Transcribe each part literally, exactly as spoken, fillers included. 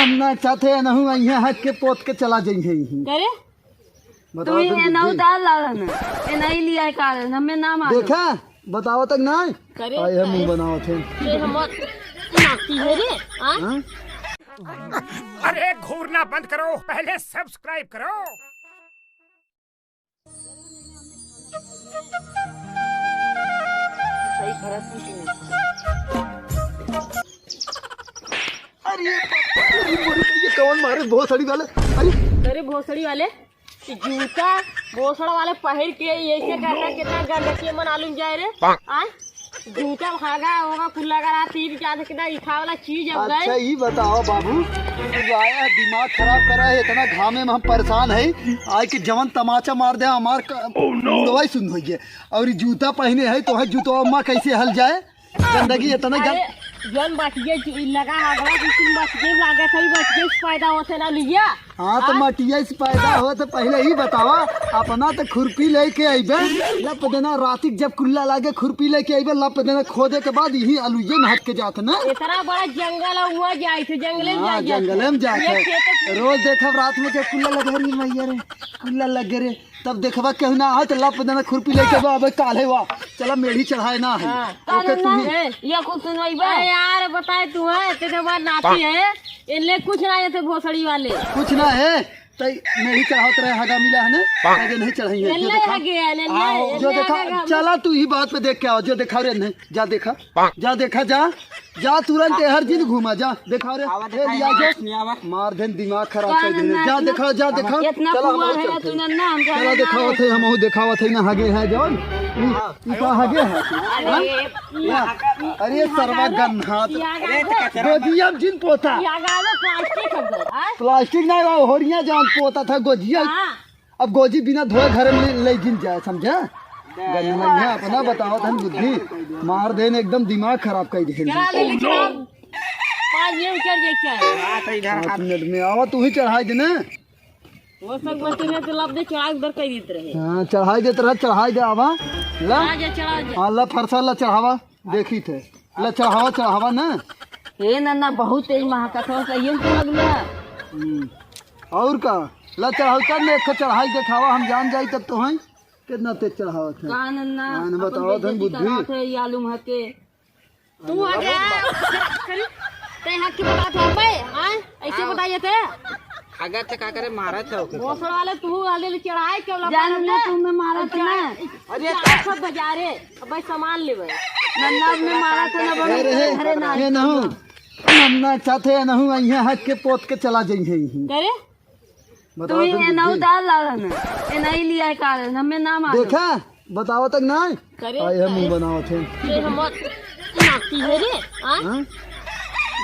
ना चाहते, एनहू अइहें हक के पोत के चला जइहें। करे? बताओ तू तुम ही एनहू बुद्धि। डाल ला ना, एनही लिया है कारण, हमें ना मालूम। देखा, बताओ तक ना। करे? आए है मुंह बनावत है। ये हम नाती है रे, हाँ? हाँ? अरे घूरना बंद करो, पहले सब्सक्राइब करो। सही करत हूँ कि नहीं? अरे बाप रे, ये कौन मारे भोसड़ी वाले? अरे अरे भोसड़ी वाले, जूता भोसड़ वाले पहिर के ऐसे कहता कितना गंदगी मन आलूम जाए रे। आय? जूता भागा होगा कुल्ला का रात तीन चार कितना इखा वाला चीज है अच्छा, उधर। ई बताओ बाबू, तू आया है, दिमाग खराब करा है, इतना घामे में हम परेशान है, आए के जवन तमाचा मार दे, हमार क-, मुड़वा ही सुन होइए। और ई जूता पहने है, तो है जूतवा माँ कैसे हल जाए? गंदगी इतना गन- अरे, जौन बचिए लगा हगला कि तुम बचिए लागे सही बचिए से पैदा होते ना लिया। हाँ, तो हाँ? मटिया से पैदा हो तो पहले ही बतावा, अपना तो खुरपी लेके अइबे, लप देना रातिक जब कुल्ला लागे खुरपी लेके अइबे, लप देना खोदे के बाद यही अलुइये में हट के जात ना। इतना बड़ा जंगल है, हुआ जाए थे, जंगले में हाँ, जाए जाते। जंगले में जाते। ये खेत रोज देखब रात में के कुल्ला लगे रे मैया रे, कुल्ला लगे रे, तब देखबा केहू ना आए तो लप देना खुरपी लेके बा, अबे काल्हे वा, चला मेढ़ी चढ़ाए ना है। हाँ, ओके, काहे तू ना ही है? ये कुछ सुनवाई बा? अरे यार, बताए तू है, तेरे हमार नाती है, इनले कुछ ना है, ते भोसड़ी वाले। कुछ ना है, तई मेढ़ी चढ़ावत रहे, हगा मिला है ना, आगे नहीं चढ़ाई है, ले जो ले देखा। आगे, ले ले, आओ, ले जो ले देखा, आगे, आगे। चला तू ही बात पे देख के आओ, जो देखा रे नहीं, जा देखा, जा देखा, जा। जा तुरंत एहर जिन घूमा, जा, देखा रे। आवा, ए, देखा, लिया आवा, जो। सुनिया, आवा। मार देन, दिमाग खराब कर देने। जा, देखा, जा, देखा। इतना चला, हम कुआं और है, चलते तू हैं। नन्ना, हम चला, जाने ना देखावत है। है, हम देखावत है ना, हगे है जौन। ई, ई का हगे है? अरे, हाँ? ई या, हगे, अरे, ई सरवा हगे, गन्हात। ई हगे। गोजिया में जिन पोता। ई हगे, प्लास्टिक हगे, हाँ? प्लास्टिक नहीं, वो होरिया जौन पोता था, गोजिया। हाँ। अब गोजी बिना धोए घर में ले जिन जाए, समझा? गन्ना अपना बतावत हन बुद्धि, मार देन एकदम दिमाग खराब कर दे। चला ले, चला। पाँच मिनट चढ़ जाए, चल। हाँ, तो इधर पाँच मिनट में आवा, तू ही चढ़ाई देने। वो सब मत में तो लब दे, चढ़ा उधर कर देत रहे। हाँ, चढ़ाई देत रहे, चढ़ाई दे आवा। ला। चढ़ा जा, चढ़ा जा। हाँ, ला फरसा ला चढ़ावा। देखी थे। ला चढ़ावा, चढ़ावा ना। ए नन्ना, बहुत तेज महकत हो, कहिए तो लगला। हम्म। और का? ला चढ़ावा, कर ले, एक ठो चढ़ाई देखावा, हम जान जाई तब तो हैं। कितना तेज चढ़ावत है। का नन्ना, हाँ, अपन बताओ बेइज्जती धन बुद्धि। करावत है, ये आलू महके। तू आ गया। तै हक की बात है बे, हाँ? ऐसे हाँ। बताइए थे। अगर तो का करे, मारा था ओके। भोसड़ वाले तू वाले ले चढ़ाए क्यों लगा जान रहे ना थे? तुमने मारा था ना। अरे चार सौ बजारे। अबे सामान लेवे। नन्ना अपने मारा था ना, अरे, घरे ना। ये नहु, नन्ना चाहते हैं नहु, यहाँ हक के पोत के चला जाइए यहीं। करे? बताओ तुम तुम ये नौ बुद्धि। डाल ला ना, ये नहीं लिया है कारण, हमें ना मालूम। देखा, बताओ तक ना। करे, आए है मुंह करे। बनावत है। ये हम नाती है रे, हाँ? हाँ?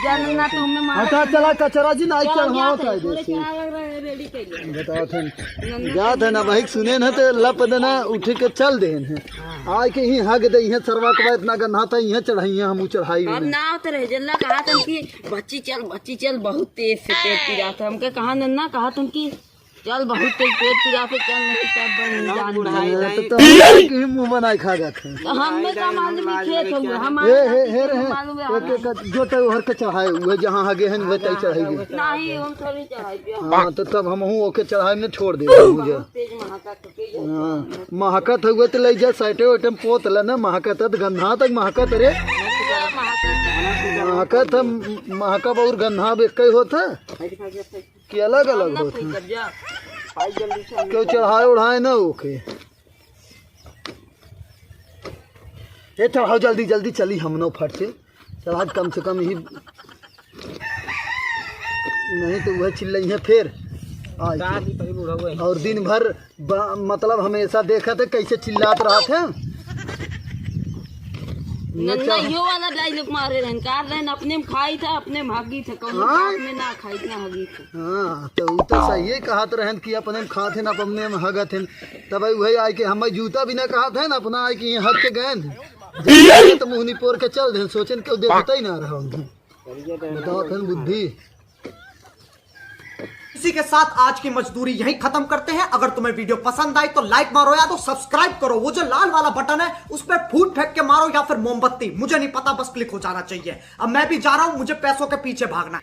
जान ना तुमने मारा। अच्छा, चला कचरा जी, नाई चला, चढ़वाओ जाते हैं, कायदे पूरे से। चढ़ा लग रहा है, रेडी के लिए। बताओ थे। नन्ना जात है ना भाई, सुने ना तो लप देना, उठ के चल दे हैं। आए के ही हग दे हैं, सरवा के बाद इतना गन्ना था, यहाँ चढ़ाई है, हम चढ़ाई अब में। ना होते रहे, जल्ला कहा था कि बच्ची चल, बच्ची चल, बहुत तेज से पेट पिरात है। हमके कहा नन्ना, कहा तुम कि चल, बहुत तेज पेट पिरात है, चल नहीं तब बन जान बुढ़ाई दे। नहीं। तो, तो हम के मुंह बनाए खा जाते हैं। तो हमें का मालूम है खेत हो, हमारे ए, हे, हे, रे, हे। मालूम है एक, हमें। एक, जो तो हर के चढ़ाए हुए, जहाँ हगे हैं, वह तय चढ़ाई गई। नहीं, हम थोड़ी चढ़ाई पे। हाँ, तो तब हम हूँ ओके चढ़ाए में छोड़ दे, मुझे। तेज महाका हाँ, महकत हुए तो ले जा, साइटे ओटे में पोत ले ना, महकत है तो गंधा तक महकत रे। महकत है, महकब और गंधा अब एक ही होत है कि अलग अलग होत है? क्यों चढ़ाए उढ़ाए ना ओके। ए, चढ़ाओ जल्दी, जल्दी चली हम नो फट से। चल, आज कम से कम ही, नहीं तो वह चिल्लाई है फिर। आज का के। की करी बुढ़ऊ है? और दिन भर ब-, मतलब हमेशा देखा थे कैसे चिल्लात रहा थे। नन्ना यो वाला डायलॉग मारे रहन, कार रहन, अपने में खाई था, अपने में भागी था, कौनो हाँ? बात में ना खाई, ना हगी था। हाँ, तो उ तो सही कहत रहन कि अपने में खात हैं, अपने में हगत हैं। तब वही आए के हम जूता भी ना कहत हैं, अपना आए के यहाँ हट के गए हैं। जब तो मुहनी पोर के चल दे, सोचन केहू देखते ही ना रहा उन्हें। बताओ फिर बुद्धि। इसी के साथ आज की मजदूरी यहीं खत्म करते हैं। अगर तुम्हें वीडियो पसंद आई तो लाइक मारो यार, तो सब्सक्राइब करो। वो जो लाल वाला बटन है उस पर फूट फेंक के मारो या फिर मोमबत्ती, मुझे नहीं पता, बस क्लिक हो जाना चाहिए। अब मैं भी जा रहा हूँ, मुझे पैसों के पीछे भागना है।